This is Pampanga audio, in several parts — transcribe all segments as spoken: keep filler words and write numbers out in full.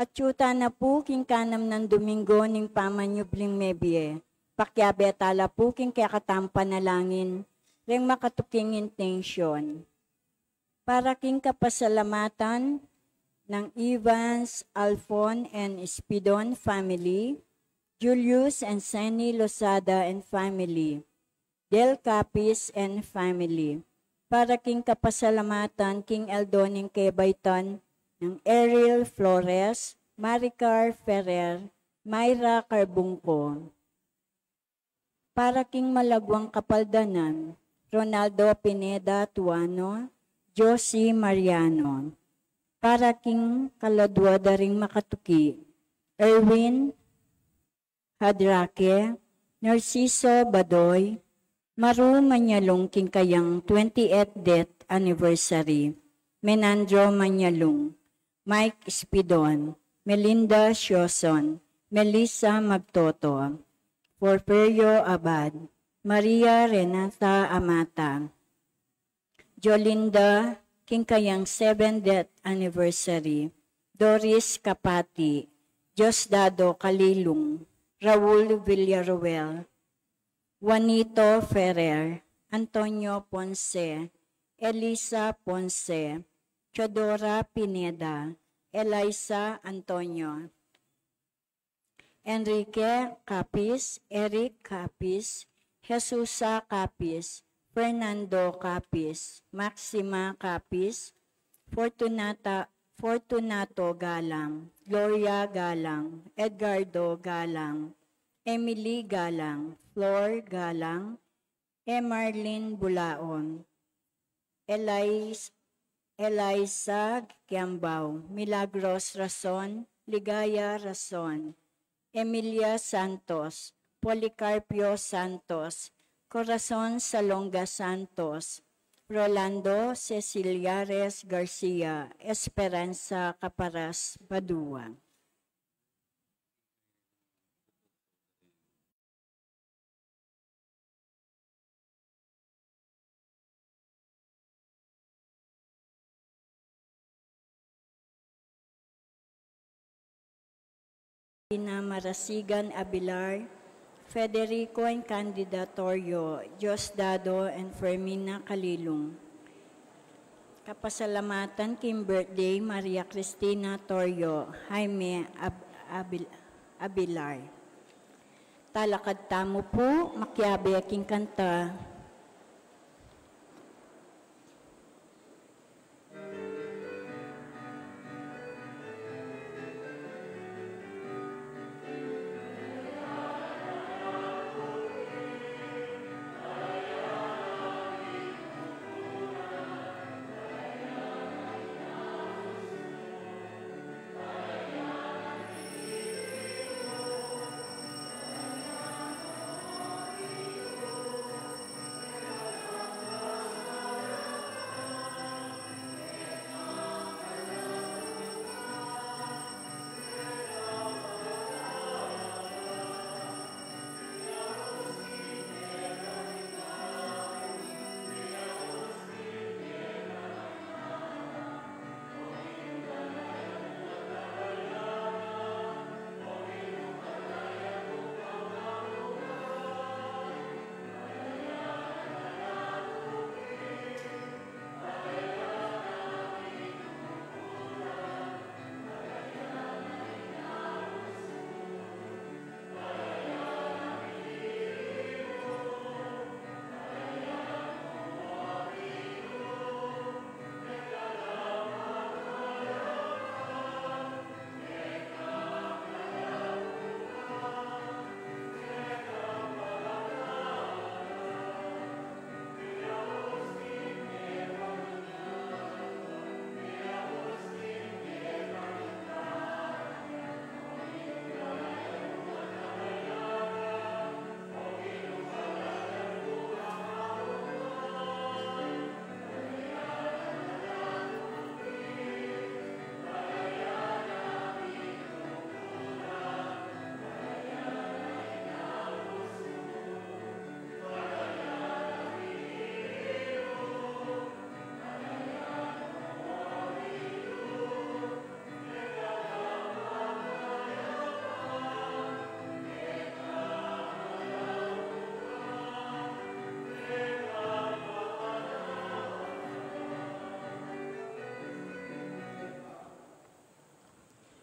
Atyu tana pu king kanam nang Domingo ning pamanyubling mebie. Pakiabe tala pu king kekatang panalangin reng makatuking intensyon. Para king kapasalamatan nang Evans, Alfon, and Espidon family, Julius and Seni Lozada and family, Del Capiz and family. Para king kapasalamatan king aldo ning kebaitan nang Eril Flores, Maricar Ferrer, Myra Carbungco. Para king malaguang kapaldanan, Ronaldo Pineda Tuano, Josie Mariano. Para king kaladua da ring makatuki, Erwin Hadraque, Narciso Badoy, Maru Manyalung king kayang twenty-eighth death anniversary, Menandro Manyalung, Mike Espidon, Melinda Sioson, Melissa Magtoto, Porfirio Abad, Maria Renata Amata, Jolinda king kayang seventh death anniversary, Doris Capati, Diosdado Calilung, Raul Villaruel, Juanito Ferrer, Antonio Ponce, Elisa Ponce, Teodora Pineda, Eliza Antonio, Enrique Capiz, Eric Capiz, Jesusa Capiz, Fernando Capiz, Maxima Capiz, Fortunata, Fortunato Galang, Gloria Galang, Edgardo Galang, Emily Galang, Flor Galang, Emarlene Bulaon, Elais-, Eliza Kiambao, Milagros Rason, Ligaya Rason, Emilia Santos, Policarpio Santos, Corazon Salonga Santos, Rolando Ceciliares Garcia, Esperanza Caparas Badua. Ina Marasigan Abilar, Federico and Candida Torio, Diosdado and Fermina Calilung. Kapasalamatan king birthday, Maria Cristina Torio, Jaime Ab-, Abil-, Abilar. Talakad tamu pu, makiabe king kanta.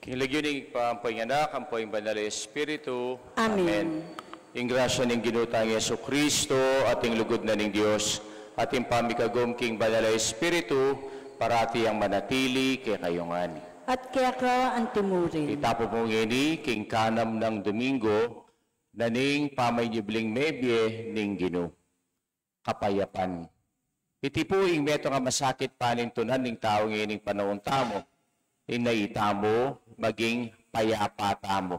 Ing lagyu ning Ibpa, ampo ing Anak, ampo ing Banal a Espiritu. Amen. Amen. Ing grasya ning Ginu tang Jesucristo, at ing lugud na ning Dios, at ing pamikagum king Banal a Espiritu, parati yang manatili kekayu ngan. At keka antimurin. Itapu mu ngeni king kanam nang Domingo, na ning pamanyubling mebie ning Ginu. Kapayapan. Iti pu ing metung a masakit panintunan ning tau ngening panaun tamu, ing nanu tamu, maging payapa tamu.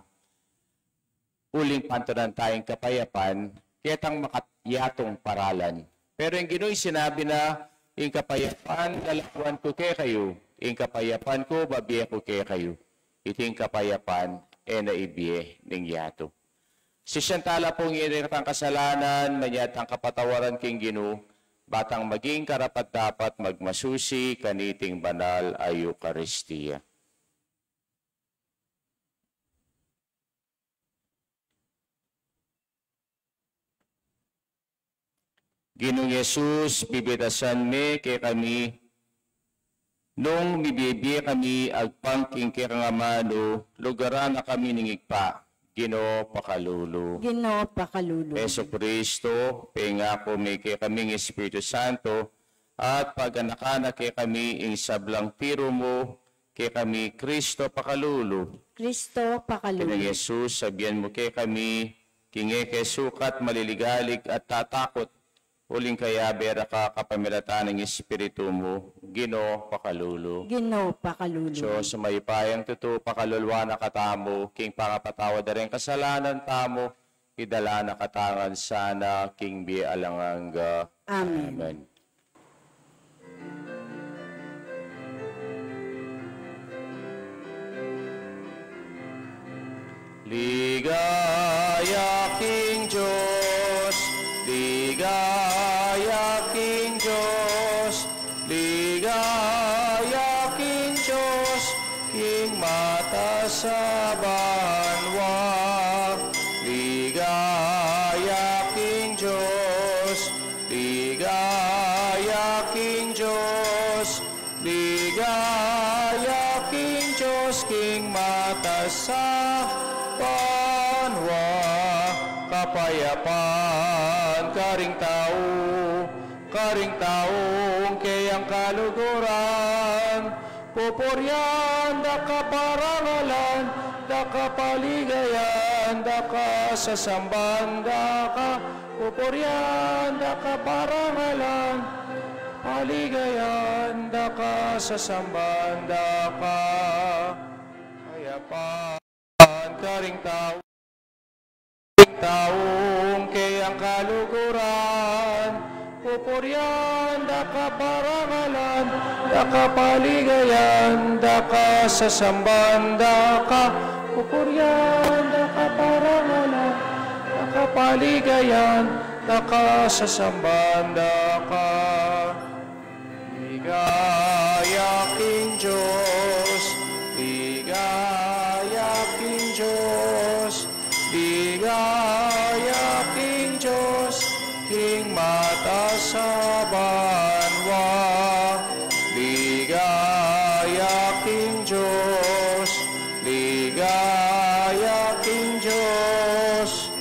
Uling pantunan taya ing kapayapan, ketang makayatung paralan. Pero ing Ginu ing sinabi na, ing kapayapan lalawan ku kekayu, ing kapayapan ku babie ku kekayu. Iting kapayapan e na ibie ning yatu. Sisian tala pu ngeni ing rekatang kasalanan, manyad tang kapatawaran king Ginu, ba tang maging karapat-dapat magmasusi kaniting banal a Eukaristia. Ginung Jesus, bibitasan me kekami, nung mibibie kami agpang king kekang amanu, lugaran na kami ning Ibpa. Ginu, pakalulu. Ginu, pakalulu. Jesucristo, pengaku me kekami ing Espiritu Santo, at paganakan na kekami ing sablang tiru mu, kekami, Kristo, pakalulu. Kristo, pakalulu. Ginung Jesus, sabian mu kekami, king e ke sukat maliligalig at tatakut, uling kayabe ra ka kapamilatan ning Espiritu mu. Ginu, pakalulu. Ginu, pakalulu. Dios a mayupayang tutu, pakaluluan na katamu, king pangapatawad da ring kasalanan tamu, idala na katamu ngan sana king bie alang angga. Amen. Amen. Ligaya king Dios, ligaya king Dios, ligaya king Dios, king matas a banua. Ligaya king Dios, ligaya king Dios, ligaya king Dios, king matas a banua. Kapayapan karing tau, karing taung keyang kaluguran, pupurian da ka, parangalan da ka, paligayan da ka, sasamban da ka, pupurian da ka, parangalan, paligayan da ka, sasamban da ka. Kayapan karing tau, taung keyang kaluguran, pupurian da ka, parangalan da ka, paligayan da ka, sasamban da ka, pupurian da ka, parangalan da ka, paligayan da ka, sasamban da ka. Ligaya king Dios, ligaya king Dios, ligaya king Dios, king matas a banua. Ligaya king Dios, ligaya king Dios,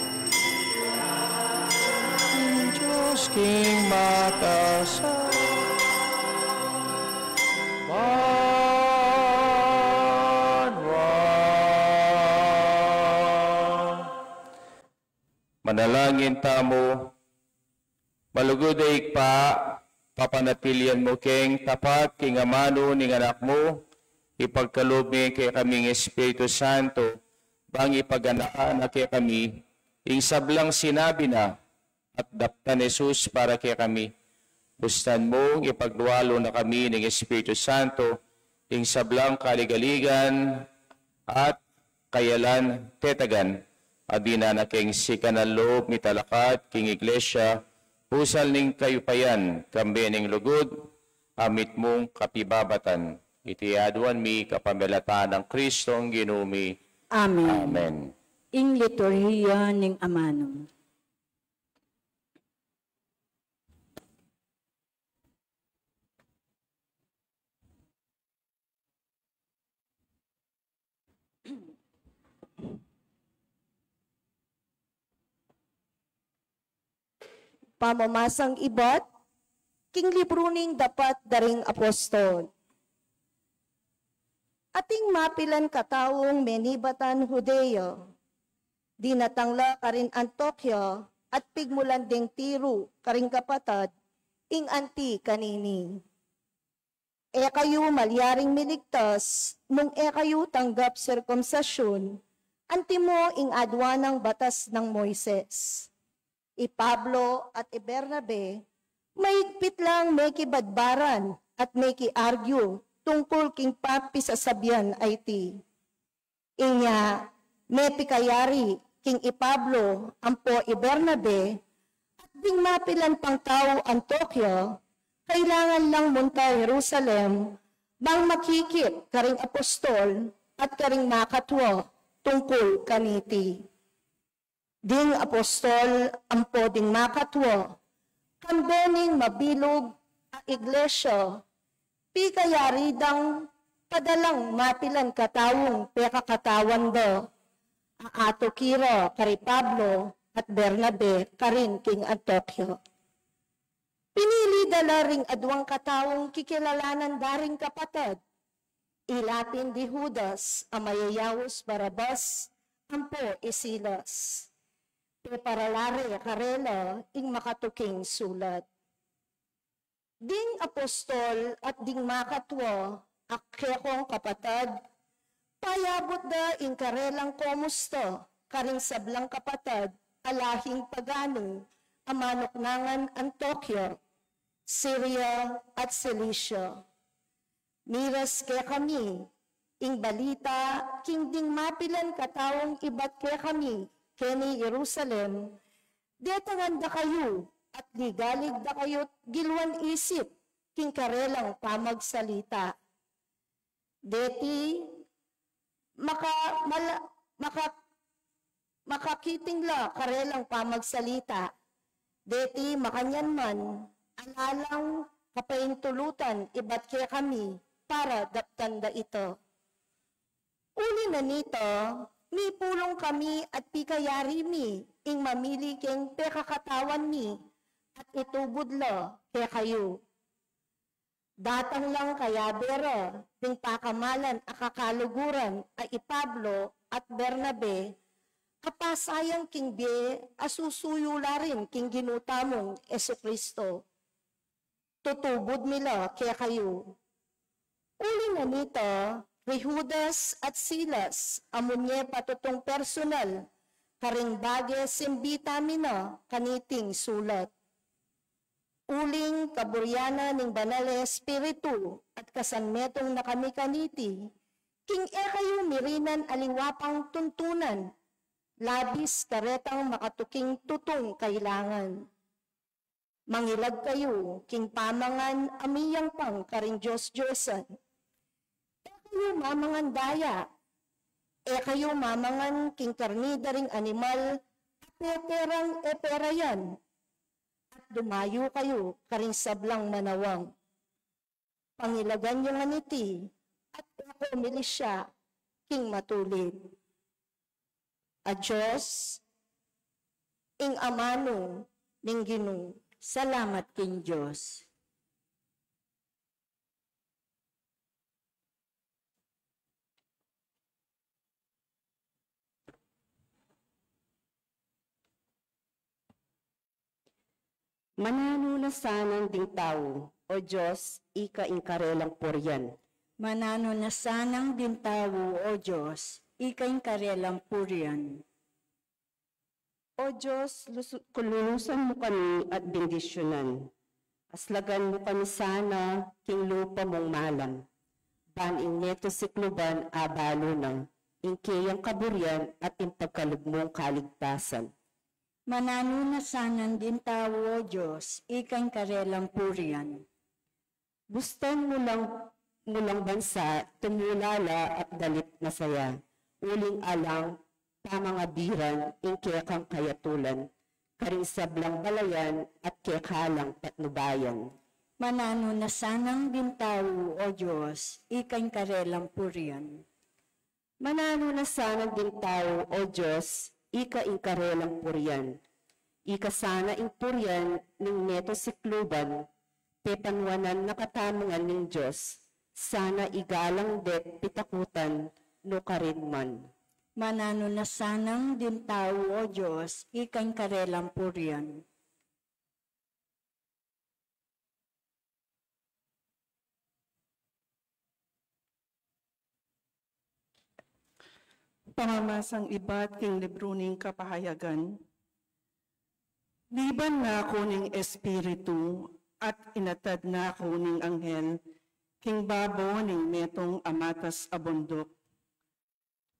king Dios, king matas a banua. Manalangin tamu. Malugud a Ibpa, papanatilian mu keng tapat king amanu ning Anak mu, ipagkalub me kekami ing Espiritu Santo, bang ipaganakan na kekami ing sablang sinabi na at daptan Jesus para kekami. Bustan mung ipaglualu na kami ning Espiritu Santo, ing sablang kaligaligan at kayalan tetagan, a dinan na keng sikanan lub mitalakad king Iglesia, pusal ning kayupayan, kambe ning lugud, a mitmung kapibabatan. Iti aduan mi kapamilatan nang Kristong Ginu mi. Amen. Amen. Ing liturhiya ning amanu. Pamamasang ibat king libru ning Dapat da ring Apostol. Ating mapilan kataung menibatan Judea, dinatang la karin Antiokia at pigmulan deng tiru karing kapatad ing anti kanini. E kayu malyaring miligtas nung e kayu tanggap sirkumsisyun antimo ing aduan nang batas nang Moises. I Pablo at i Bernabe, maigpit lang mekibadbaran at mekiargyu tungkul king papisasabian a iti. Inya, mepikayari king i Pablo ampo i Bernabe, at ding mapilan pang tau Antiokia, kailangan lang munta Jerusalem, bang makikit karing apostol at karing makatua tungkul kaniti. Ding apostol ampo ding makatua, kambe ning mabilug a iglesia, pikayari dang padalang mapilan kataung pekakatawan da, a atuki ra kari Pablo at Bernabe karin king Antiokia. Pinili da la ring aduang kataung kikilalanan da ring kapatad, i Latin di Judas a mayayaus Barabas ampo i Silas. Peparala re karela ing makatuking sulat. Ding apostol at ding makatua a kekong kapatad, payabut da ing karelang komusta karing sablang kapatad a lahing paganu a manuknangan Antiokia, Syria, at Cilicia. Miras kekami ing balita king ding mapilan kataung ibat kekami keni Jerusalem, detangan da kayu at ligalig da kayut giluan isip king karelang pamagsalita. Deti maka-, mala-, maka-, makakiting la karelang pamagsalita. Deti makanyan man, ala lang kapaintulutan ibat kekami para daptan da ita. Uli na nita, mipulung kami at pikayari mi ing mamili king pekakatawan mi at itubud la kekayu. Datang lang kayabe ra ding pakamalan a kakaluguran a i Pablo at Bernabe, a pasayang king bie a susuyu la rin king Ginu tamung Jesucristo. Tutubud mi la kekayu. Uli na nita, ri Judas at Silas, a munye patutung personal karing bage simbita mi na kaniting sulat. Uling kaburian na ning Banal a Espiritu at kasanmetung na kami kaniti, king e kayu mirinan aliwa pang tuntunan, labis karetang makatuking tutung kailangan. Mangilag kayu king pamangan a miyangpang karing dios-diosan. E kayu mamangan daya, e kayu mamangan king karni da ring animal a peperang e perayan, at dumayu kayu karing sablang manawang. Pangilagan yu ngan iti, at e ko milisya king matulid. A Dios, ing amanu ning Ginu. Salamat king Dios. Mananu na sanang ding tau, O Dios, ika ing karelang purian. Mananu na sanang ding tau, O Dios, ika ing karelang purian. O Dios, lusu-, kululusan mu kami at bendisyunan. Aslagan mu kami sana king lupa mung malam. Ban ing neto sikluban abalu na ing keyang kaburian at ing pagkalub mung kaligtasan. Mananu na sanang ding tau, O Dios, ika ing karelang purian. Bustan mu lang, mu lang bansa, tumulala at dalit masaya. Uling alang pamangabiran ing kekang kayatulan, karing sablang balayan at kekalang patnubayan. Mananu na sanang ding tau, O Dios, ika ing karelang purian. Mananu na sanang ding tau, O Dios, ika ing karelang purian. Ika sana ing purian ning metung sikluban, pepanuanan na katamu ngan ning Dios, sana igalang de't pitakutan no karin man. Mananu na sanang ding tau, O Dios, ika ing karelang purian. Pamamasang ibat king libru ning kapahayagan. Niban na ku ning Espiritu at inatad na ku ning anghel king babo ning metung a matas a bunduk.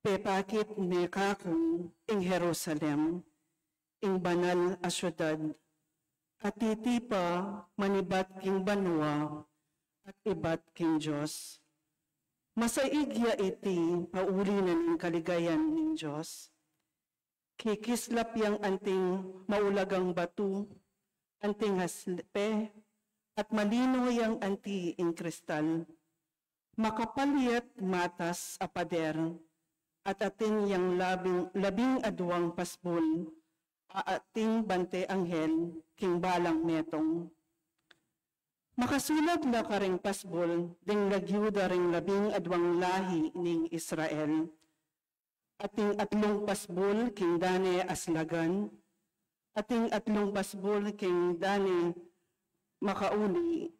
Pepakit ne kaku ing Jerusalem, ing banal a siudad, a titipa manibat king banua at ibat king Dios. Masaig ya iti pauli na ning kaligayan ning Dios. Kikislap yang anting maulagang batu, anting haspe, at malino yang anti ing kristal. Makapal ya't matas a pader, at atin yang labing, labing aduang pasbul, a ating bante anghel, king balang metung. Makasulat la karing pasbul, ding lagyu da ring labing aduang lahi ning Israel. Ating atlung pasbul king dane aslagan, ating atlung pasbul king dane makauli,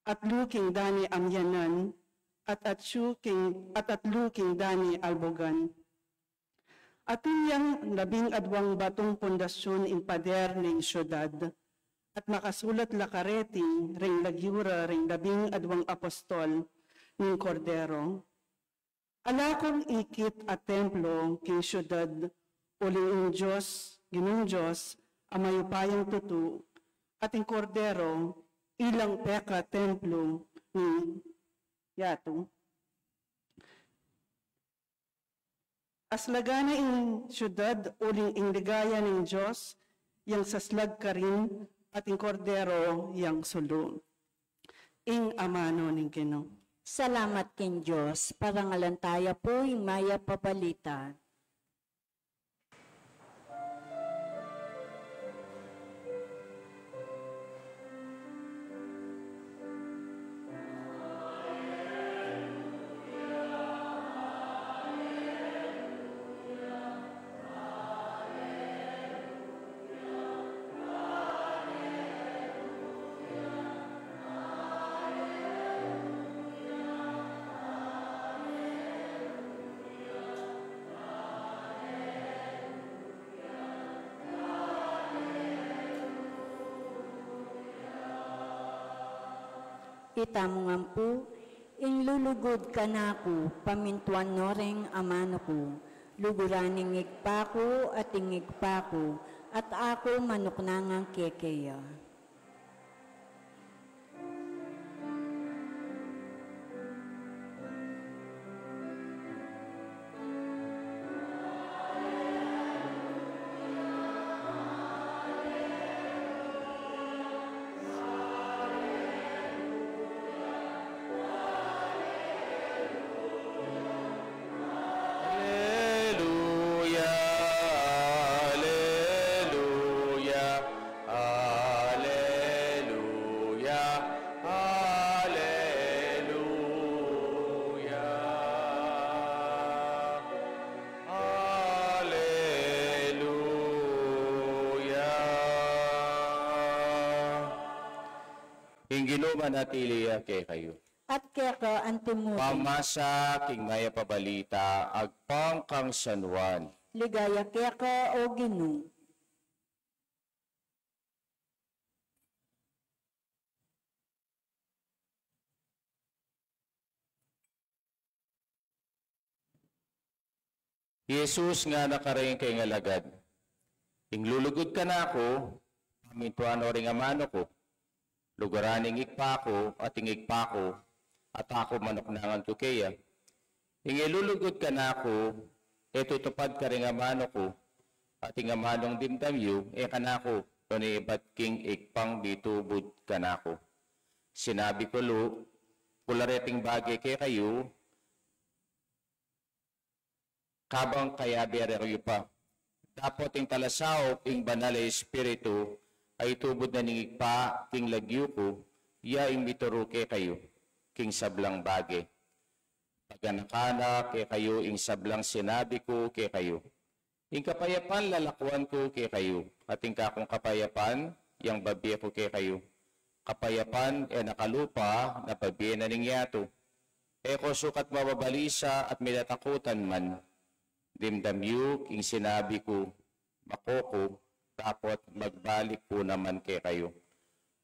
atlu king dane amyanan, at atsu king, at atlu king dane albugan. Atin yang labing aduang batung pundasyon ing pader ning siudad, at makasulat la kareti ring lagyu ra ring labing aduang apostol ning Kordero. Ala kung ikit a templo king siudad, uling ing Dios, Ginung Dios, a mayupayang tutu, at ing Kordero, ilang peka templo ning yatu. Aslagan na ing siudad, uling ing ligaya ning Dios yang saslag karin, at ing Kordero yang sulu. Ing amanu ning Ginu. Salamat king Dios. Parangalan taya pu ing mayap a balita. Itamu ngan pu, ing lulugud kanaku, pamintuan no ring amanu ku, luguran ing Ibpa ku, at ing Ibpa ku, at aku manuknangan kekeya. Aleluya, aleluya, aleluya, aleluya, aleluya. Ing Ginu manatili ya kekayu. At keka antimurin. Pamasa king mayap a balita agpang kang San Juan. Ligaya keka, O Ginu. I Jesus ngana karing kayang alagad, ing lulugud kanaku, pamintuan no ring amanu ku, luguran ing Ibpa ku, at ing Ibpa ku, at aku manuknangan ku keya. Ing e lulugud kanaku, e tutupad karing amanu ku, at ing amanung dimdam yu, e kanaku, nune ibat king Ibpang mitubud kanaku. Sinabi ku lu, pula reting bage kekayu, kabang kayabe re yu pa. Dapot ing talasaup, ing Banal a Espiritu, a itubud na ning Ibpa king lagyu ku, iya ing mituru kekayu king sablang bage. Paganakan na kekayu ing sablang sinabi ku kekayu. Ing kapayapan lalakuan ku kekayu, at ing kakung kapayapan yang babie ku kekayu. Kapayapan e na kalupa na babie na ning yatu. E ko sukat mababalisa at milatakutan man. Dimdam yu ing sinabi ku, mako ku, dapot magbalik ku naman kekayu.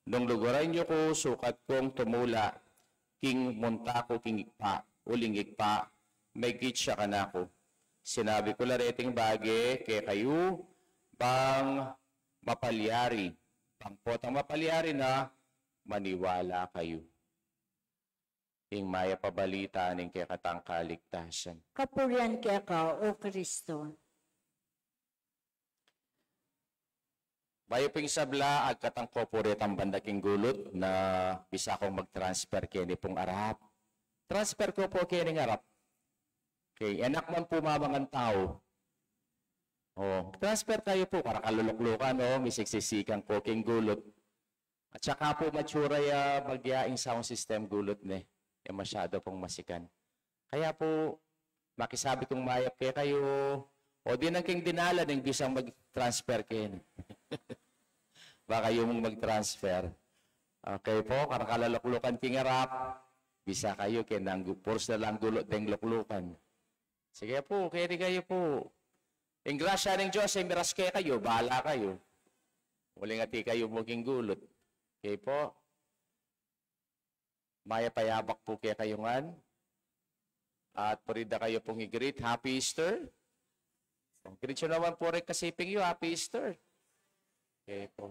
Nung luguran yu ku, sukat kung tumula king munta ku king Ibpa, uling Ibpa, migit ya kanaku. Sinabi ku la reting bage kekayu, bang mapalyari, bang potang mapalyari na, maniwala kayu. Ing mayap a balita ning kekatang kaligtasan. Kapurian keka, O Kristo. Bayu pung sabla, agkatang ku pu retang banda king gulut na bisa kung mag-transfer keni pung arap. Transfer ku pu keni king arap. Okay, anak man pu mamangan tau. O, transfer kayu pu, para kaluluklukan, o, misiksisikan ku king gulut. At saka pu, matsura ya bagya ing sound system gulut ne. E masyado pung masikan. Kaya pu, makisabi kung mayap kekayu, o di nang king dinala ning bisang mag-transfer keni. Baka yu mung mag-transfer. Okay pu, kara kalaluklukan king arap. Bisa kayu, keng nang gu-, puros na lang gulut deng luklukan. Sige pu, keni kayu pu. Ing grasya ning Dios, e miras kekayu, bahala kayu. Uling ati kayu mu king gulut. Okay pu. Mayap a yabak pu kekayu ngan. At purida kayu pung i-greet, Happy Easter. Greet yu naman pu reng kasiping yu, Happy Easter. Okay pu.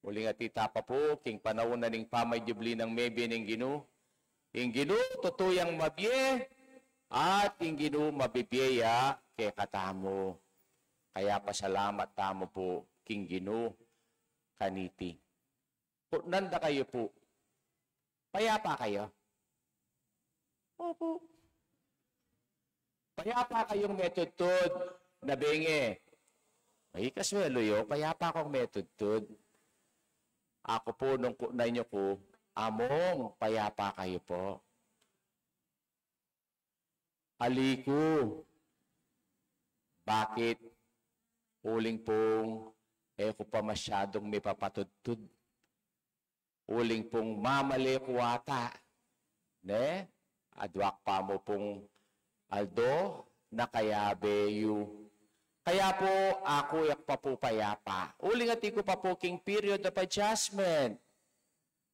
Uling ati ta pa pu, king panaun na ning pamanyubli nang mebie ning Ginu. Ing Ginu, tutu yang mabie, at ing Ginu mabibie ya kekatamu. Kaya pasalamat tamu pu king Ginu kaniti. Kutnan da kayu pu. Payapa kayu? Opu. Payapa kayung metudtud, na benge. Ay, kasuelu yu, payapa kung metudtud. Aku pu, nung kutnan yu ku, Among, payapa kayu pu. Ali ku. Bakit? Uling pung e ku pa masyadung mipapatudtud. Uling pung mamale ku ata, ne? Adwa ku pa mu pung aldo na kayabe yu. Kaya pu, aku e ku pa pu payapa. Uling ati ku pa pu king period of adjustment.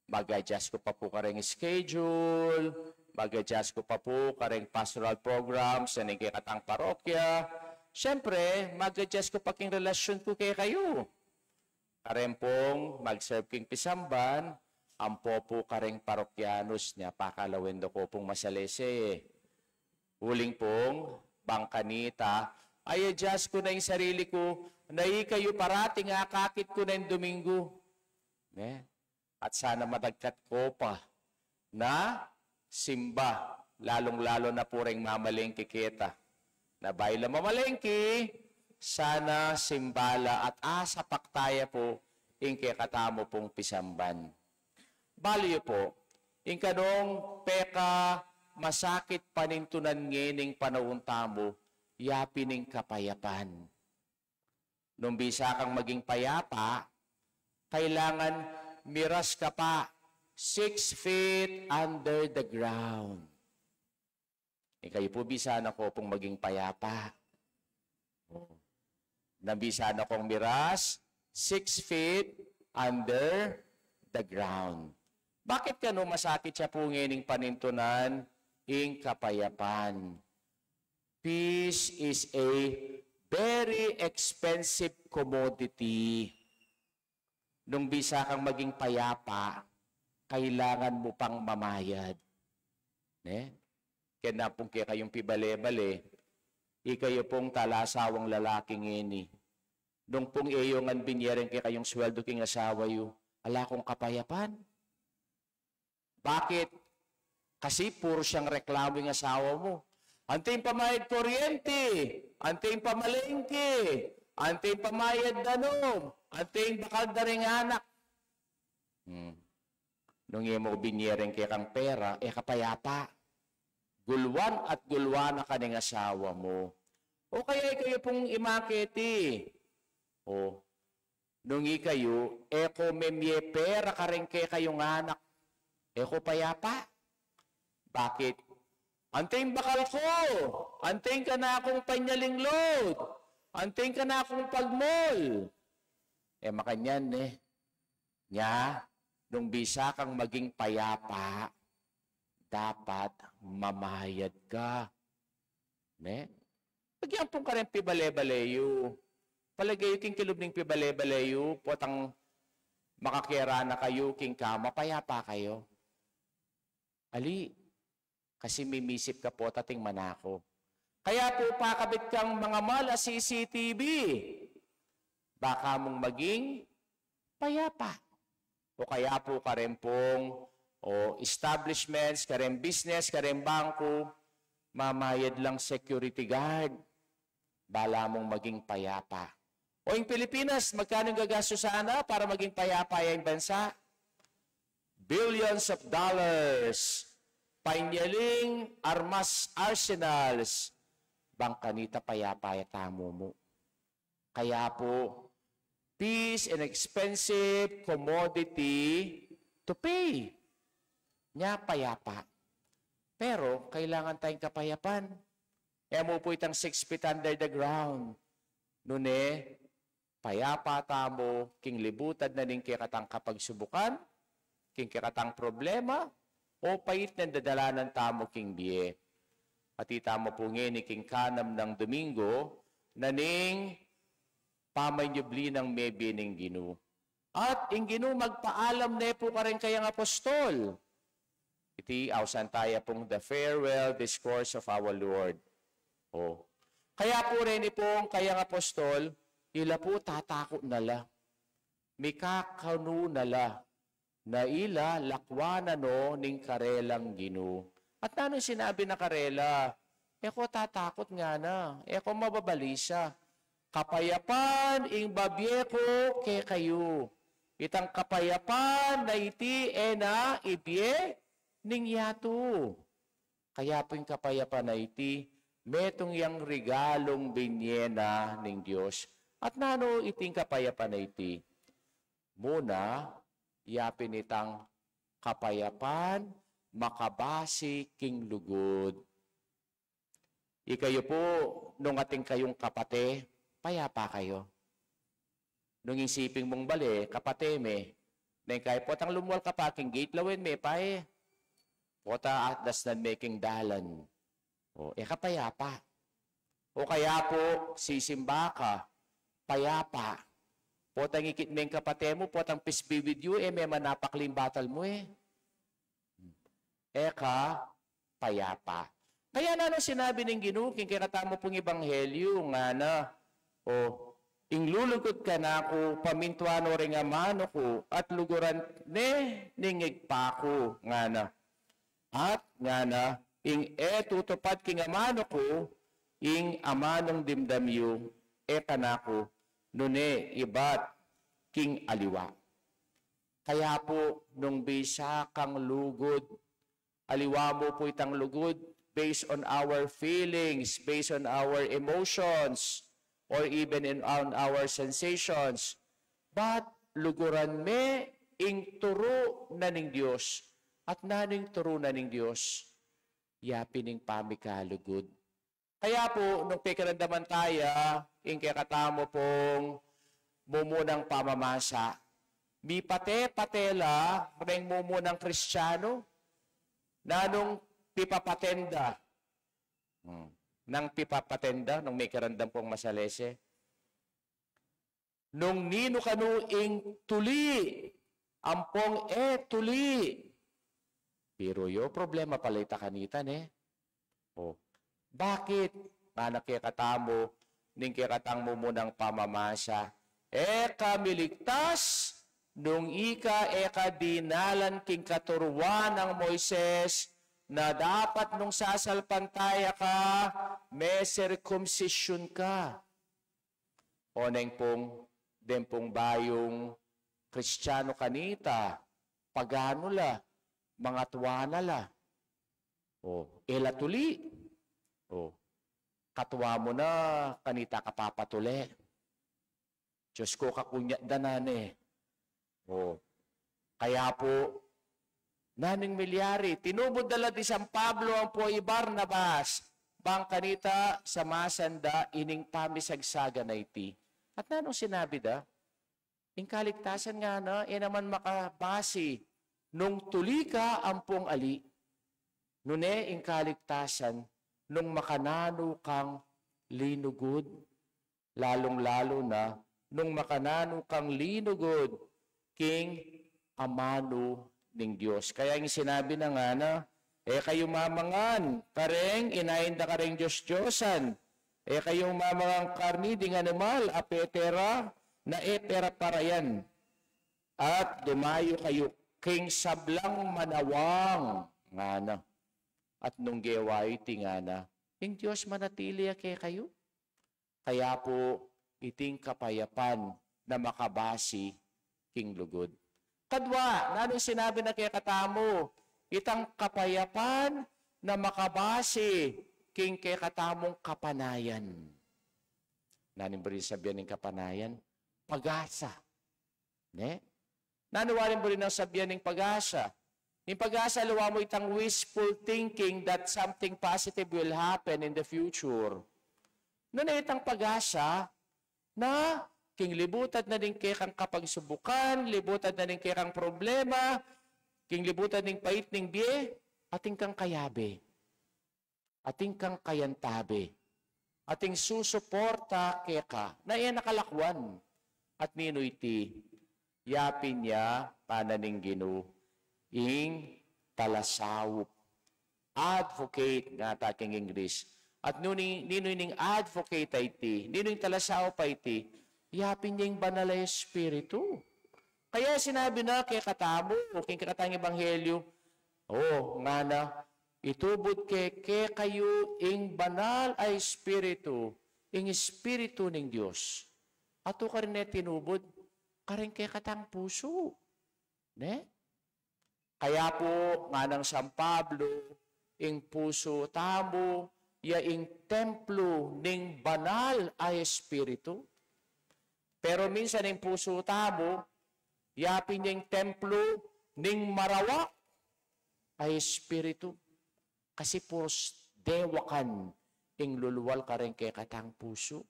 Mag-adjust ku pa pu kareng schedule, mag-adjust ku pa pu kareng pastoral programs na ning kekatang parokya. Siyempre, mag-adjust ku pa king relasyon ku kekayu. Kareng pung mag-serve king pisamban, ampo pu kareng parokyanus, nya pakalawen da ku pung masalese. Uling pung, bang kanita, i-adjust ku na ing sarili ku, na ikayu parating akakit ku na ing Domingo. Ne? At sana madagkat ko pa na simba, lalung-lalu na pu reng mamalengke keta. Na bayu la mamalengke, sana simba la at asapak taya pu ing kekatamu pung pisamban. Balu yu pu, ing kanung pekamasakit panintunan ngening panaun tamu, ya pin ing kapayapan. Nung bisa kang maging payapa, kailangan miras ka pa six feet under the ground. Ikayu pu, bisa na ko pung maging payapa. O. Nang bisa na kong miras six feet under the ground. Bakit kanu masakit ya pu ngening panintunan ing kapayapan? Peace is a very expensive commodity. Nung bisa kang maging payapa, kailangan mu pang mamayad. Ne? Kaya na pung kekayung pibale-bale, ikayu pung talasawang lalaki ngeni. Nung pung e yu ngan binie reng kekayung sweldo king asawa yu, ala kung kapayapan. Bakit? Kasi puro siyang reklamo ing asawa mu. Ante ing pamayad kuryente, ante ing pamalengke, Anting pamayad da, no? Anting bakal da ring anak? Hmm. Nung e mu binie ring kekang pera, e ka payapa. Gulwan at gulwan na ka ning asawa mu. O kaya ikayu pung imaketi. O, nung ikayu, e ko memie pera kareng kekayung anak. E ko payapa. Bakit? Anting bakal ku, anting kanakung panyaling load, anting kanakung pagmol. E makanyan, ne? Nya, nung bisa kang maging payapa, dapat mamayad ka. Ne? Pag yan pung kareng pibale-bale yu. Palage yu king kilub ning pibale-bale yu, potang makakera na kayu king kama, payapa kayu. Ali, kasi mimisip ka pota ating manako. Kaya pu pakabit kang mangamal a C C T V. Baka mung maging payapa. O kaya pu kareng pung, o establishments, kareng business, kareng bangku, mamayad lang security guard. Bala mung maging payapa. O ing Pilipinas, magkanu ing gagastusan na para maging payapa ya ing bansa? Billions of dollars. Panyaling armas, arsenals. Bang kanita payapa ya tamu mu. Kaya pu, peace an expensive commodity to pay. Nya payapa. Pero kailangan tayung kapayapan. E mu pu itang six feet under the ground. Nune, payapa tamu king libutan na ning kekatang kapagsubukan, king kekatang problema, o pait nang dadalanan tamu king bie. At ita mu pu ngeni king kanam nang Domingo na ning pamanyubli nang mebie ning Ginu. At ing Ginu magpaalam ne pu kareng kayang apostol. Iti ausan taya pung the farewell discourse of our Lord. O. Kaya pu reni pung kayang apostol, ila pu tatakut na la. Mikakanu na la. Na ila lakwan na no ning karelang Ginu. At nanung sinabi na karela, e ko tatakut ngana, e ko mababalisa. Kapayapan ing babie ku kekayu. Itang kapayapan na iti e na ibie ning yatu. Kaya pu ing kapayapan na iti, metung yang regalung binie na ning Dios. At nanu iting kapayapan na iti? Muna, yapin itang kapayapan makabasi king lugud. Ikayu pu, nung atin kayung kapate, payapa kayu. Nung isipin mung bale, kapate me, neng kaya potang lumual ka pa king gate, lawen me pa e. Pota at dasnan me king dalan. O, e ka payapa. O kaya pu, sisimba ka, payapa. Potang ikit me ing kapate mu, potang peace be with you, e me manapakli ing batal mu e. E ka payapa. Kaya nanung sinabi ning Ginu king kekatamu pung ebanghelyu, ngana, o, ing lulugud kanaku, pamintuan no ring amanu ku, at luguran ne ning ibpa ku, ngana. At ngana, ing e tutupad king amanu ku, ing amanung dimdam yu, e kanaku, nune ibat king aliwa. Kaya pu, nung bisa kang lugud, aliwa mu pu itang lugud based on our feelings, based on our emotions, or even in, on our sensations. But luguran me ing turu na ning Dios. At nanu ing turu na ning Dios? Yapin ing pamikalugud. Kaya pu, nung pekiramdaman taya ing kekatamu pung mumunang pamamasa, mipate-pate la reng mumunang Kristianu, nanung pipapaten da. Hmm. Nang pipapaten da, nung mekiramdam kung masalese. Nung ninu kanu ing tuli, ampong e tuli. Pero yu, problema pala ita kanita, ne? O, bakit? Ngana kekatamu ning kekatang mumunang pamamasa, e ka miligtas nung ika e ka dinalan king katuruan nang Moises na dapat nung sasalpantaya ka, mesirkumsisyun ka. O neng pung, deng pung bayung Kristianu kanita, paganu la, mangatua na la. O, e la tuli. O, katua mu na kanita kapapatuli. Dios ku, kakunya da na ne. O, kaya pu, nanung milyari, tinubud da la di San Pablo ampo i Barnabas, bang kanita samasan da ining pamisagsagan a iti. At nanung sinabi da? Ing kaligtasan ngana, e naman makabasi nung tuli ka ampong ali. Nune ing kaligtasan nung makananu kang linugud, lalung-lalu na nung makananu kang linugud king amanu ning Dios. Kaya ing sinabi na ngana, e kayu mamangan kareng inain da kareng dios-diosan, e kayu mamangan karni ding animal a pete ra na e pera-parayan, at dumayu kayu king sablang manawang, ngana. At nung gewa yu iti, ngana, ing Dios manatili ya kekayu. Kaya pu, iting kapayapan na makabasi king lugud. Kadua, nanung sinabi na kekatamu, itang kapayapan na makabasi king kekatamung kapanayan. Nanung buri sabyan ning kapanayan? Pag-asa. Ne? Nanu wari mu rin nang sabyan ning pag-asa? Ning pag-asa, aliwa mu itang wishful thinking that something positive will happen in the future. Nune itang pag-asa na king libutad na ning kekang kapagsubukan, libutad na ning kekang problema, king libutad ning pait ning bie, atin kang kayabe. Atin kang kayantabe, atin susuporta keka, na e na kalakwan. At ninu iti? Ya pin ya, ngana ning Ginu, ing talasaup. Advocate ngata king English. At ninu, ninu ining advocate a iti? Ninu ing talasaup a iti? Ya pin ya ing Banal a Espiritu. Kaya sinabi na kekatamu, king kekatang ebanghelyu, o, ngana, itubud ke kekayu ing Banal a Espiritu, ing Espiritu ning Dios. At nukarin ne tinubud? Kareng kekatang pusu. Ne? Kaya pu, nganang San Pablo, ing pusu tamu, ya ing templo ning Banal a Espiritu. Pero minsan ing pusu tamu, ya pin ya ing templo ning marawa a espiritu. Kasi pus dewakan ing lulual kareng kekatang pusu.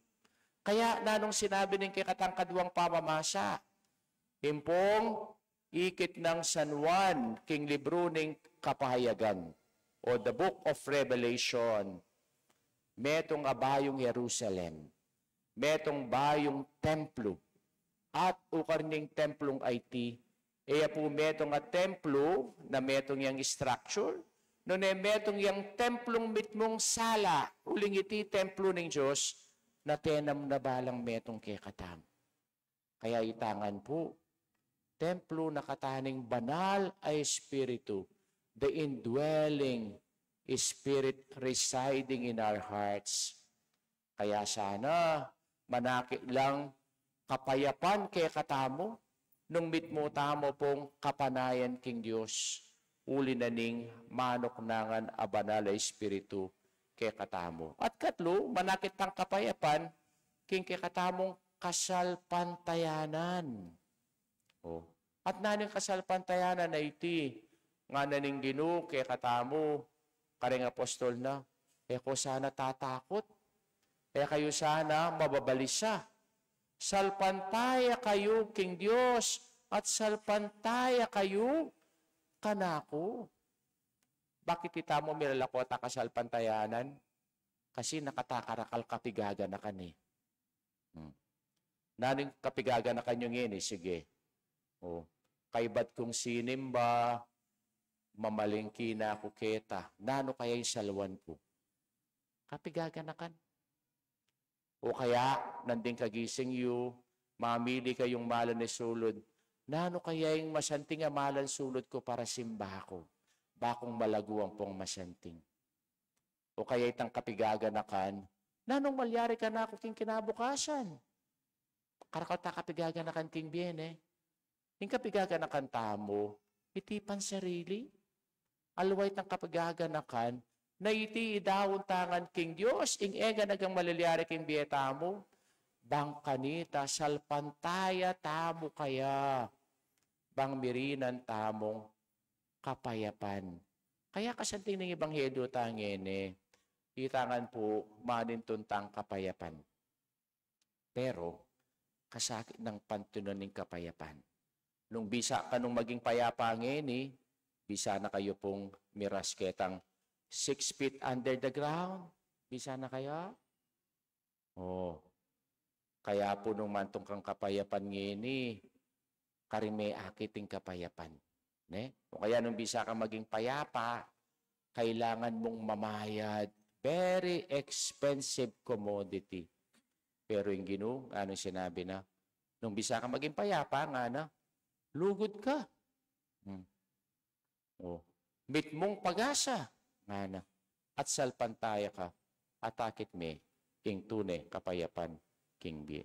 Kaya nanung sinabi ning kekatang kaduang pamamasa? Impong ikit nang San Juan king libru ning Kapayagan, o the Book of Revelation, metung a bayung Jerusalem, metung bayung templo, at ukar ning templung a iti, e ya pu metung a templo na metung yang structure, nune metung yang templung mitmung sala, uling iti templo ning Dios, na tenam na balang metung kekatamu. Kaya ita ngan pu, templo na kataning Banal a Espiritu, the indwelling Spirit residing in our hearts. Kaya sana, manakit lang kapayapan kekatamu, nung mitmu tamu pung kapanayan king Dios, uli na ning manuk na ngan a Banal a Espiritu kekatamu. At katlu, manakit tang kapayapan king kekatamung kasalpantayanan. O. At nanu ing kasalpantayanan a iti? Ngana ning Ginu kekatamu, kareng apostol na, e ko sana tatakut, e kayu sana mababalisa. Salpantaya kayu king Dios, at salpantaya kayu kanaku. Bakit itamu milalako ta kasalpantayanan? Kasi nakatakarakal kapigaganakan e. Hmm. Nanu ing kapigaganakan yu ngeni? Sige. O, kaybat kung sinimba, mamalingki na ku keta. Nanu kaya ing salwan ku? Kapigaganakan. O kaya, nanding kagising yu, mamili kayung malan a sulud. Nanu kaya ing masanting a malan sulud ku para simba ku? Bakung malagu ampong masanting. O kaya itang kapigaganakan, nanung malyari kanaku king kinabukasan? Karakal ta kapigaganakan king bie, ne? Ing kapigaganakan tamu, iti pansarili. Aliwa itang kapigaganakan, na iti idaun ta ngan king Dios, ing e ngan agyang malilyari king bie tamu, bang kanita, salpantaya tamu kaya, bang mirinan tamung kapayapan. Kaya kasanting ning ebanghelyo ta ngeni, ita ngan pu manintun tang kapayapan. Pero, kasakit nang pantunan ning kapayapan. Nung bisa ka nung maging payapa ngeni, bisa na kayu pung miras ketang six feet under the ground. Bisa na kayu? Oh. Kaya pu nung mantung kang kapayapan ngeni, karing me akit ing kapayapan. Ne? O kaya nung bisa ka maging payapa, kailangan mung mamayad. Very expensive commodity. Pero ing Ginu, anong sinabi na? Nung bisa ka maging payapa, ngana, lugud ka. Hmm. O, mitmung pag-asa, ngana. At salpantaya ka, at akit me ing tune kapayapan king bie.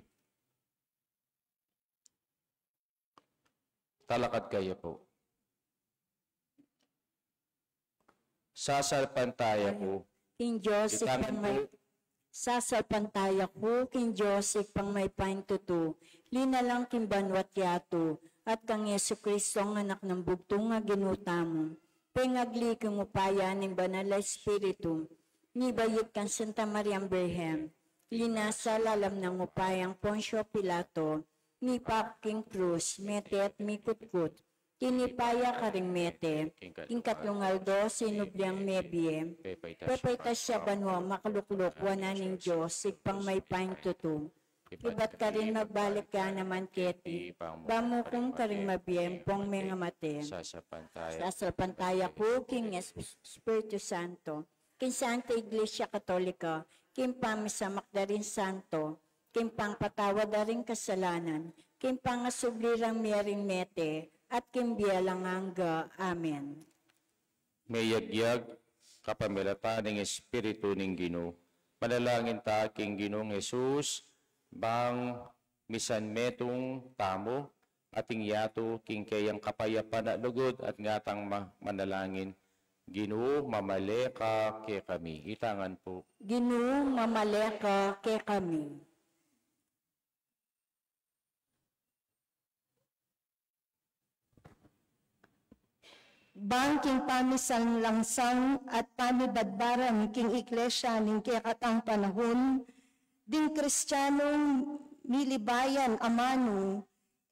Talakad kaya pu. Sasalpantaya ku king Dios, Ibpang pu. Sasalpantaya ku king Dios, Ibpang mayupayang tutu, linalang king banua't yatu, at kang Jesucristo, a Anak nang bugtung, a Ginu tamu, pengagli king upaya ning Banal a Espiritu, mibayut kang Santa Mariang Birhen, linasa lalam ning upayang Poncio Pilato, mipaku king krus, mete at mikutkut, tinipa ya karing mete, king katlung aldo sinubli yang mebie, pepaitas ya banua, makalukluk wanan ning Dios, Ibpang mayupayang tutu. Ibat karin magbalik ya naman keti, ba mukum karing mabie ampong mengamate. Sasalpantaya ku king Espiritu Santo, king Santa Iglesia Katolika, king pamisamak da ring santo, king pangpatawad da ring kasalanan, king pangasubli rang mie ring mete, at king bie alang angga. Amen. Meyagyag kapamilatan ning Espiritu ning Ginu. Manalangin ta king Ginung Jesus, bang misan metung tamu, at ing yatu king keyang kapayapan at lugud, at ngatang ma-, manalangin, Ginu, mamale ka kekami. Ita ngan pu. Ginu, mamale ka kekami. Bang king pamisanlangsang at pamibadbaran king Iglesia ning kekatang panahun, ding Kristianong milibayan amanu,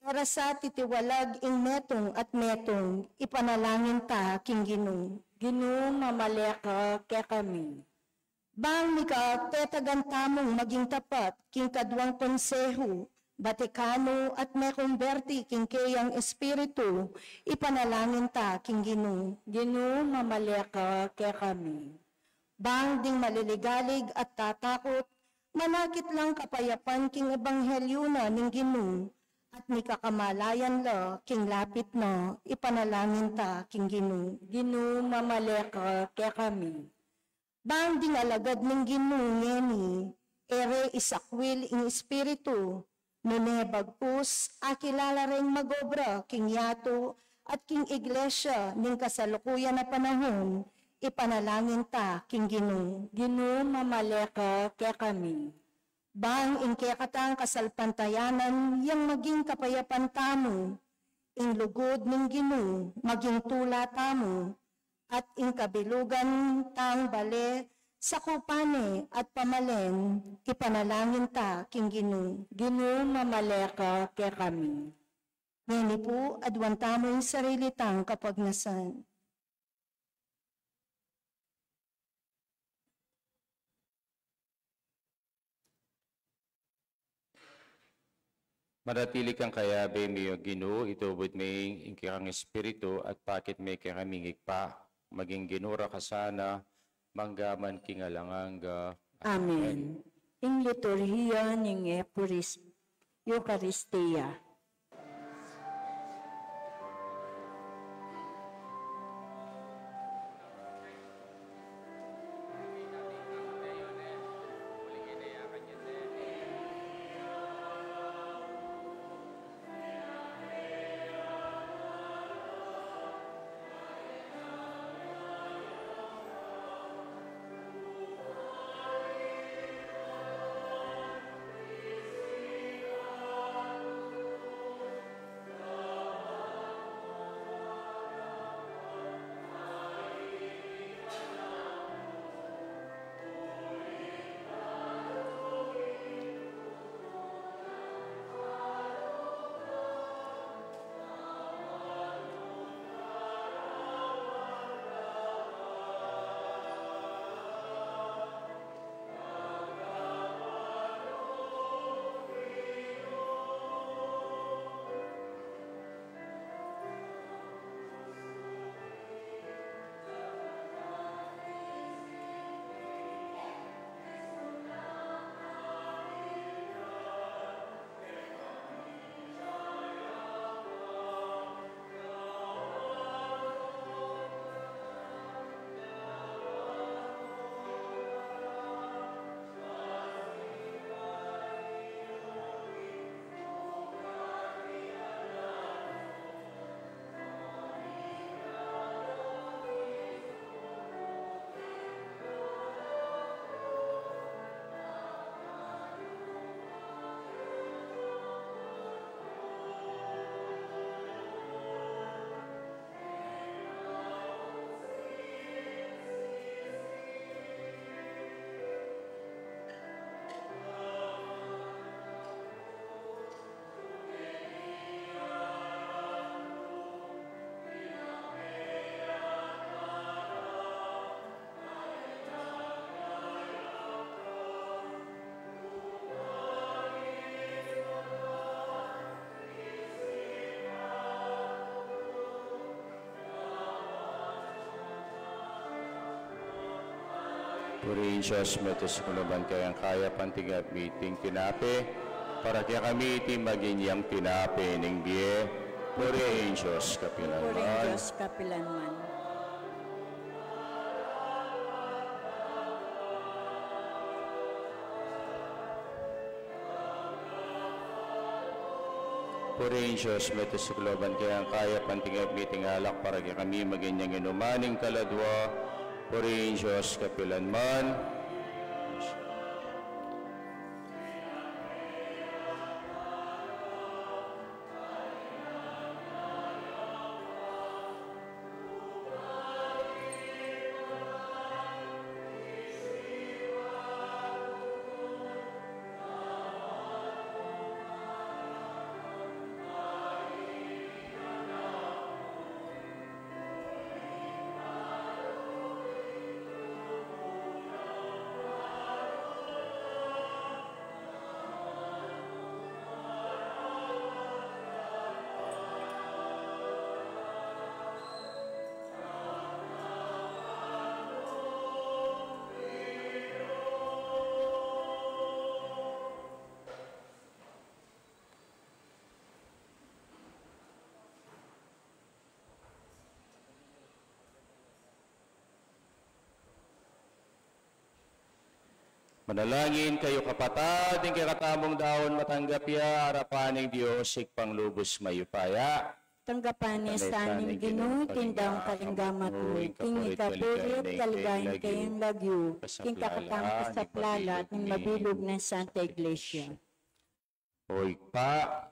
e ra sa titiwalag ing metung at metung, ipanalangin ta king Ginu. Ginu, mamale ka kekami. Bang mikatetagan tamung maging tapat king kaduang konsehu, Vaticano, at mekumberti king keyang Espiritu, ipanalangin ta king Ginu. Ginu, mamale ka kekami. Bang ding maliligalig at tatakut, manakit lang kapayapan king ebanghelyu na ning Ginu, at mikakamalayan la king lapit na, ipanalangin ta king Ginu. Ginu, mamale ka kekami. Bang ding alagad ning Ginu ngeni, e re isakwil ing Espiritu, nune bagkus, akilala reng magobra king yatu at king Iglesia ning kasalukuyan a panahun, ipanalangin ta king Ginu. Ginu, mamale ka kekami. Bang ing kekatang kasalpantayanan yang maging kapayapan tamu, ing lugud ning Ginu maging tula tamu, at ing kabilugan tang bale sakupan ne at pamalen, ipanalangin ta king Ginu. Ginu, mamale ka kekami. Ngeni pu, aduan tamu ing sarili tang kapagnasan. Manatili kang kayabe mi, O Ginu, itubud me ing kekang Espiritu, at pakit me kekami ing Ibpa, maging Ginu ra ka sana, mangga man king alang angga. Amen. Ing liturhiya ning Eucharis-, Eukaristia. Purihin Dios, mete sa kaluban kayang kayapan, tinggap mi iting tinape, para kekami iti maging yang tinape ning bie. Purihin Dios kapilanman. Purihin Dios kapilanman. Purihin Dios, mete sa kaluban kayang kayapan, tinggap mi iting alak, para kekami maging yang inuman ning kaladua. Purihin Dios kapilanman. Manalangin kayu, kapatad, ing kekatamung daun matanggap ya arapan ning Dios Ibpang lubus mayupaya. Tanggapan na sa ning Ginu ing daun karing gamat mu, king ikapurit kaligayan ning kayang lagyu, king kakatang kasaplalan ning mabilug nang Santa Iglesia. O Ibpa,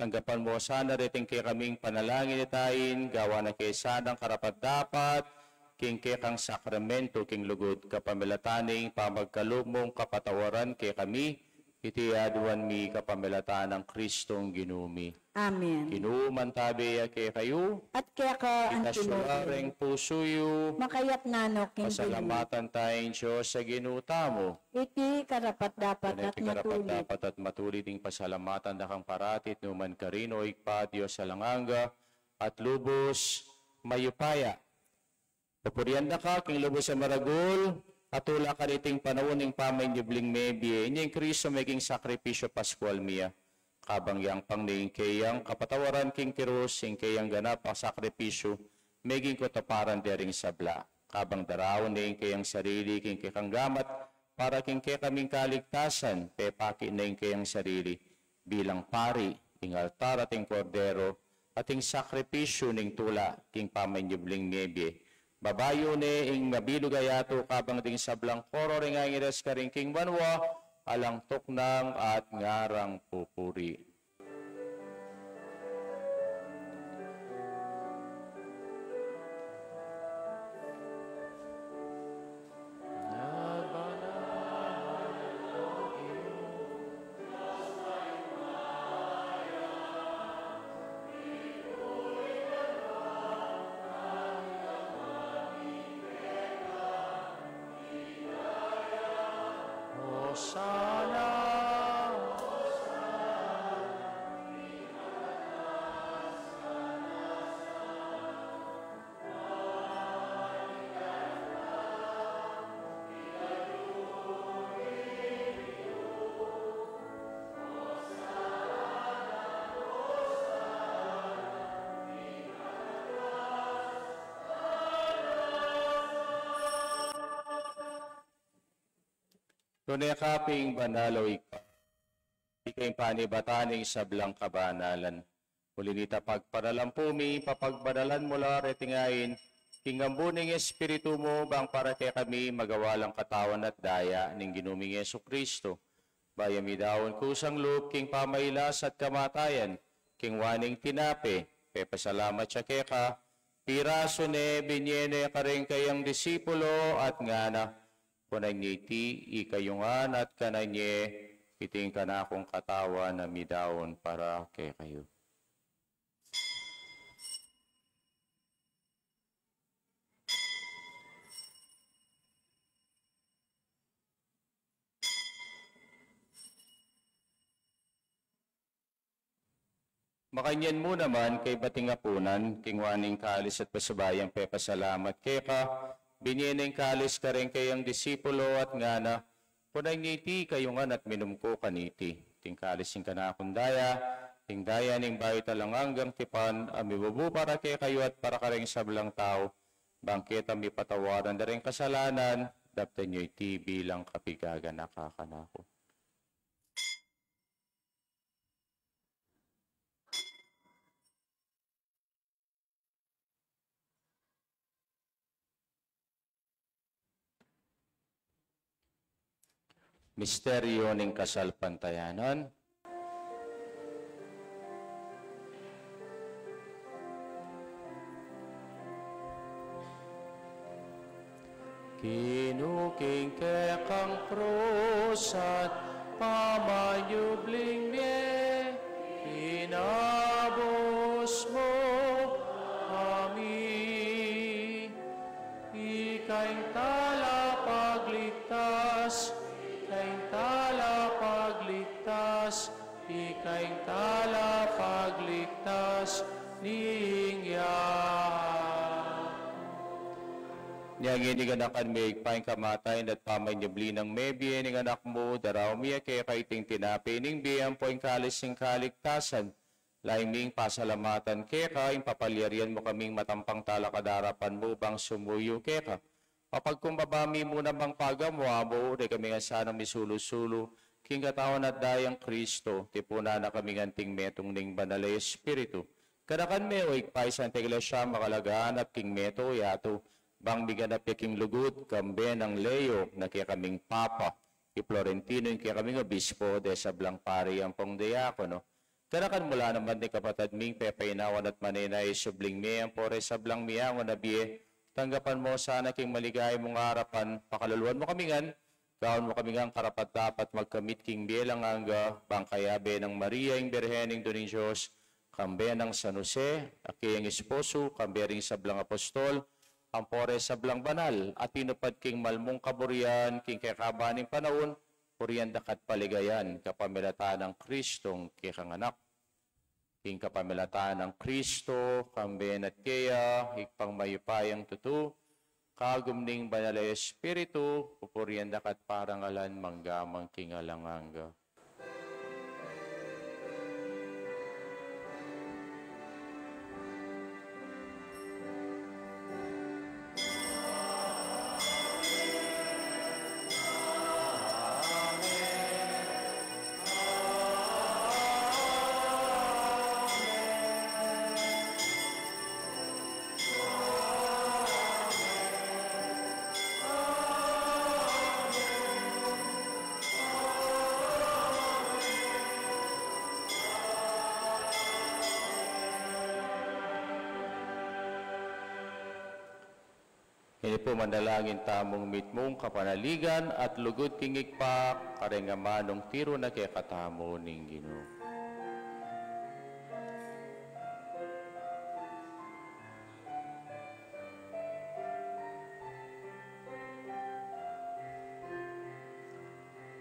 tanggapan mu sana reting kekaming panalangin itain, gawan na ke sanang karapat-dapat king kekang sakramentu, king lugud kapamilatan ning pamagkalub mung kapatawaran kekami, iti aduan mi kapamilatan nang Kristong Ginu mi. Amen. Ginu mantabe ya kekayu. At keka antimu rin. Itas yu la ring pusu yu. Makayap nanu king Ginu. Pasalamatan taya ing Dios a Ginu tamu. Iti karapat-dapat at matulid. Iti karapat-dapat at matulid ing pasalamatan da kang parati at nukarin man, O Ibpa, Dios alang angga at lubus mayupaya. Pupurian da ka king lubus a maragul a tula kaniting panaun ning pamanyubling mebie, inyang Kristo meging sakripisyu paskual mi ya. Kabang yang pang ning keyang kapatawaran king krus, ing keyang ganap a sakripisyu meging katuparan dering sabla. Kabang daraun ne ing keyang sarili king kekang gamat para king kekaming kaligtasan, pepaki ne ing keyang sarili bilang pari, ing altar at ing kordero, at ing sakripisyu ning tula king pamanyubling mebie. Babayu ne ing mabilug a yatu kabang ding sablang koro ring angeles karin king banua, alang tuknang at ngarang pupuri. Hosanna. Tune ka pin banal, O Ibpa. Ika ing panibatan ning sablang kabanalan. Uli nita pagpanalampu mi, papagbanalan mu la reting ain king ambun ning Espiritu mu, bang para kekami magawa lang katawan at daya ning Ginu ming Jesucristo. Bayu mi daun kusang lub king pamailas at kamatayan, king waning tinape, pepasalamat ya keka, pirasu ne, binye ne karing kayang disipulo, at ngana, kunan ye iti ikayu ngan at kanan ye, iti ing kanakung katawan a midaun para kekayu. Makanyan mu naman kaybat ning apunan, king waning kalis at pasabayang pepasalamat keka, Binie ne ing kalis kareng kayang disipulo at ngana, kunan ye iti kayu ngan at minum ko kaniti. Iti ing kalis ning kanakung daya, ing daya ning bayu at alang anggang tipan, a mibubu para kekayu at para kareng sablang tau, bang keta mipatawaran da ring kasalanan. Daptan yu iti bilang kapigaganaka kanaku. Misteryo ning kasalpantayanan. Ginu, king kekang krus at pamanyubling mie, inabus mu kami. Ika ing talapagligtas, ika ing talapagligtas, ika ing talapagligtas ning yatu. Nia ngeni ganakan me, Ibpa, ing kamatayan at pamanyubli nang mebie ning Anak mu, daraun mi keka iting tinape ning bie ampo ing kalis ning kaligtasan. Lalu ming pasalamatan keka, ing papalyarian mu kaming matampang talakad king arapan mu bang sumuyu keka. Mapagkumbaba mi mu namang pagamu-amu, de kami ngan sanang misulu-sulu king katawan at dayang Kristo, tipunan na kami ngan king metung ning Banal a Espiritu. Ganakan me, o Ibpa, ing Santa Iglesia makalaganap king meto yatu, bang miganap ya king lugud, kambe nang Leo na kekaming Papa, i Florentino ing kekaming Obispo, de sablang pari ampong diakono. Ganakan mu la naman ding kapatad ming pepainawan at manenaya king subling mie ampo reng sablang miangun a bie, tanggapan mu sana king maligaya mung arapan, pakaluluan mu kami ngan, gawan mu kami ngan karapat-dapat magkamit king bie alang angga, bang kayabe nang Maria ing Birhen Indu ning Dios, kambe nang San Jose a keyang esposo, kambe ring sablang apostol, ampo reng sablang banal a tinupad king mal mung kaburian king kekaban ning panaun, purian da ka at paligayan kapamilatan nang Kristong kekang Anak. King kapamilatan nang Kristo, kambe na at keya, Ibpang mayupayang tutu, kagum ning Banal a Espiritu, pupurian da ka at parangalan mangga man king alang angga. Ini pu, manalangin tamung mitmung kapanaligan at lugud king Ibpa, kareng amanung tiru na kekatamu ning Ginu.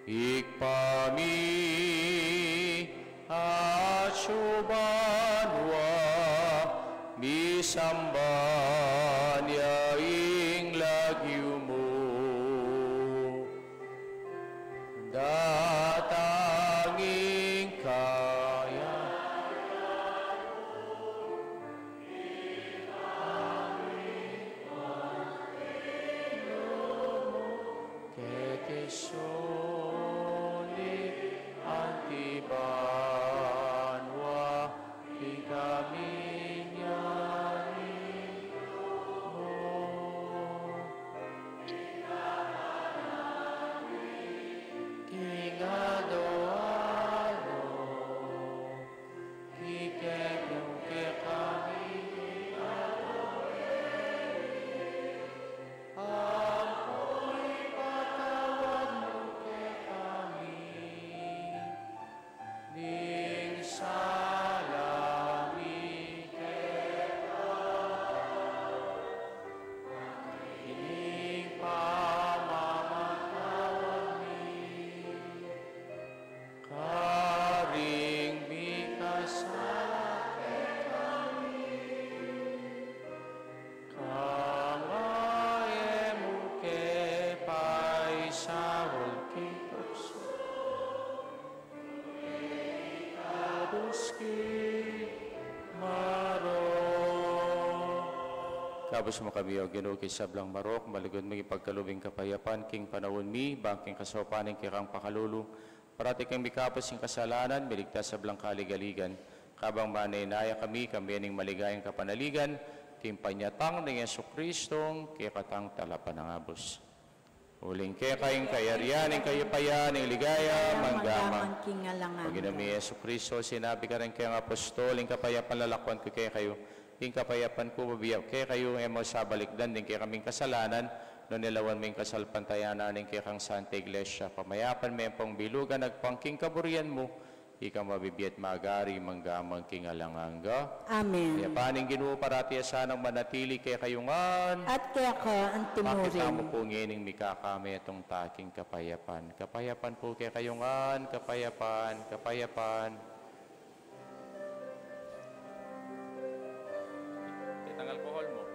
Ibpa mi, atsu ka banua, misamban ya ing lagyu mu. Datang ing kaya keti sulip Kabus mu kami, O Ginu, king sablang marok, malugud mung ipagkalub ing kapayapan king panaun mi, ban king kasaupan ning kekang pakalulu, parati kaming mikabus king kasalanan, miligtas king sablang kaligaligan, kabang manenaya kami, kambe ning maligayang kapanaligan, king panyatang nang Jesucristong kekatang Talapanagabus. Uling keka ing kayarian, ing kayapayan, ing ligaya, mangga man king alang angga. Panginoon mi Jesucristo, sinabi mu karing kekang apostol, ing kapayapan lalakwan ku kekayu, ing kapayapan ku bibie ku kekayu, e mu sabalikdan ding kekaming kasalanan, nune lawan mu ing kasalpantayanan ning kekang Santa Iglesia, pamayapan me ampong bilugan agpang king kaburian mu, ika a mabibie at magari mangga man king alang angga. Amen. Ing kapayapan ning Ginu parati a sanang manatili kekayu ngan. At keka antimurin. Pakit tamu pu ngening mikakametung ta king kapayapan. Kapayapan pu kekayu ngan, kapayapan, kapayapan. Tanggal alcohol mu.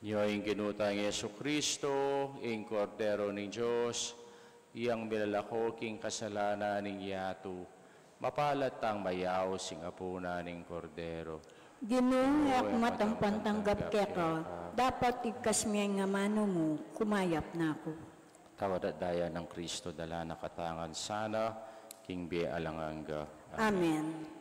Nyo ing Ginu tang Jesucristo, ing Kordero ning Dios, yang milalako king kasalanan ning yatu. Mapalad tang mayaus king apunan ning Kordero. Ginu, e ku matampang tanggap keka, dapot igkas mu ing amanu mu, kumayap na ku. Tawad at daya nang Kristo, dala na katamu ngan sana king bie alang angga. Amen.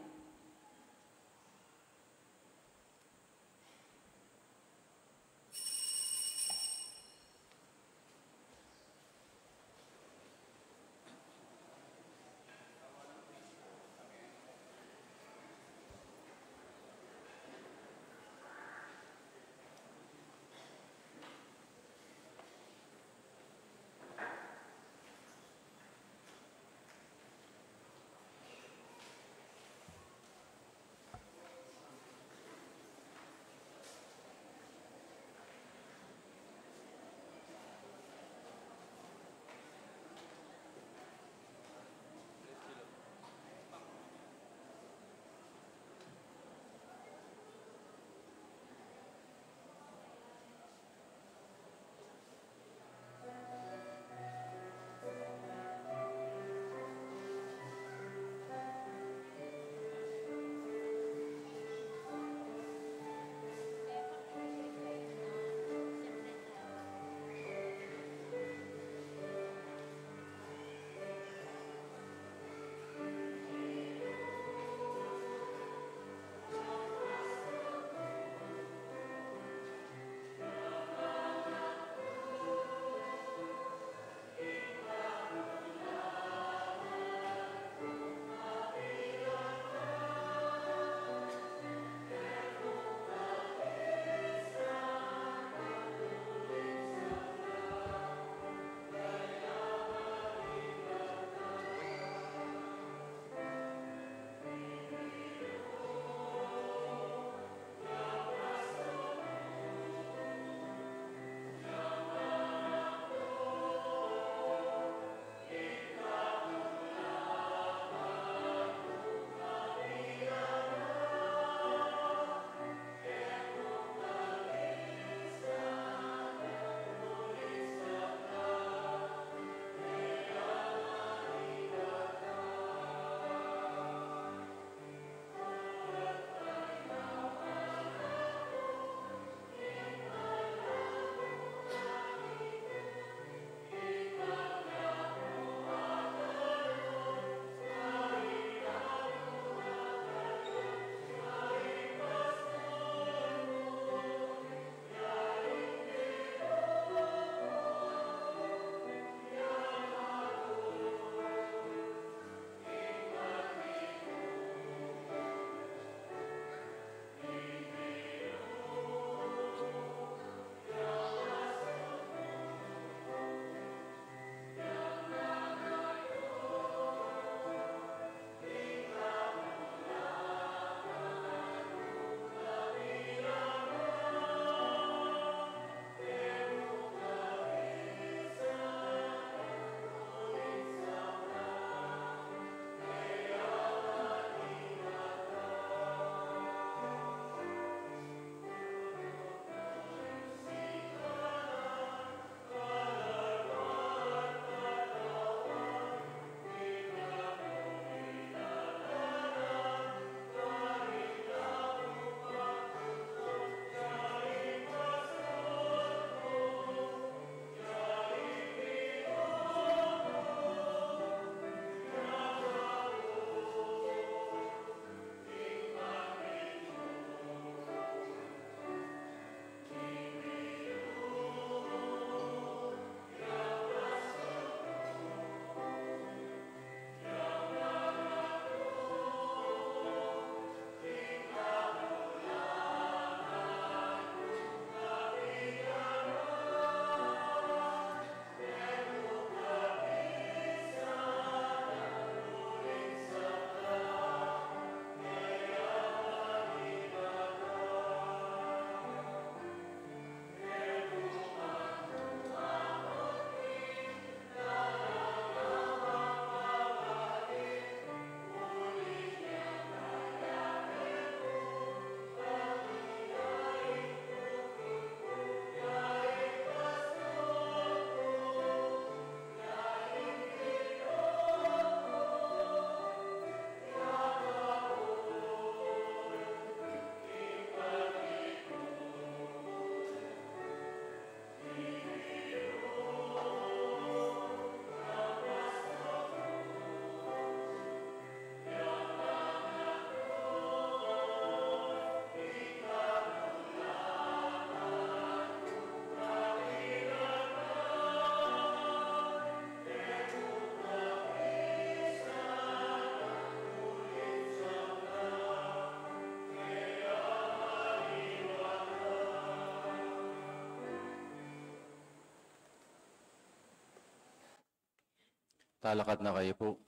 Talakad na kayu pu.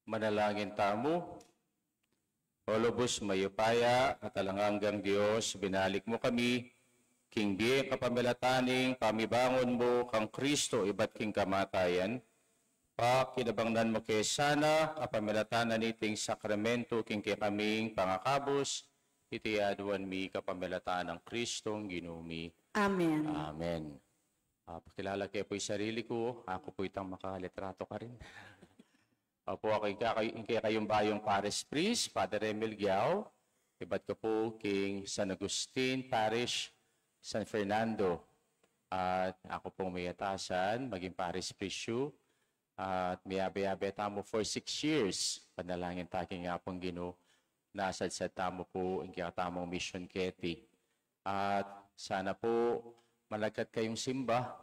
Manalangin tamu. O lubus mayupaya at alang anggang Dios, binalik mu kami king bie kapamilatan ning pamibangun mu kang Kristo ibat king kamatayan. Pakinabangnan mu ke sana kapamilatan na niting sakramento king kekaming pangakabus, iti aduan mi kapamilatan nang Kristong Ginu mi. Amen. Amen. Ah, pakilala ke pu ing sarili ku, aku pu itang makalitrato karin. Opu, aku ing kekay-, ing kekayung bayung parish priest, Father Emil Giao, ibat ku pu king San Agustin Parish, San Fernando. At aku pung miyatasan maging parish priest yu. At miyabe-yabe tamu for six years. Panalangin ta king Apung Ginu, nasadsad tamu pu ing kekatamung mission keti. At sana pu managkat kayung simba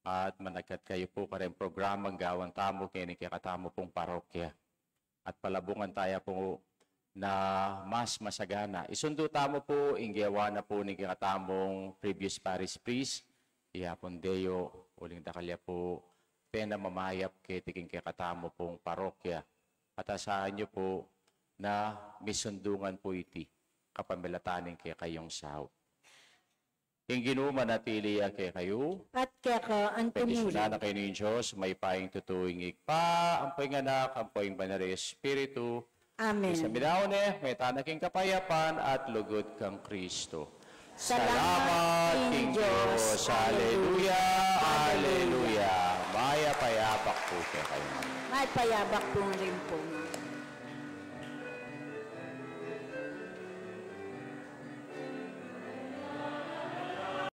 at managkat kayu pu kareng programang gawan tamu keni kekatamu pung parokya. At palabungan taya pu na mas masagana. Isundu tamu pu ing gewa na pu ning kekatamung previous parish priest, i Apung Deo, uling dakal ya pu pena mamayap keti king kekatamu pung parokya. At asahan yu pu na misundungan pu iti kapamilatan ning kekayung saup. Ing Ginu manatili ya kekayu. At keka antimurin. Bendisyunan na kayu ning Dios, mayupayang tutu, ing Ibpa, ampo ing Anak, ampo ing Banal a Espiritu. Amen. King sabyan na ne, mako tana king kapayapan at lugud kang Kristo. Salamat king Dios. Aleluya, aleluya. Mayap a yabak pu kekayu. Mayap a yabak pu rin pu.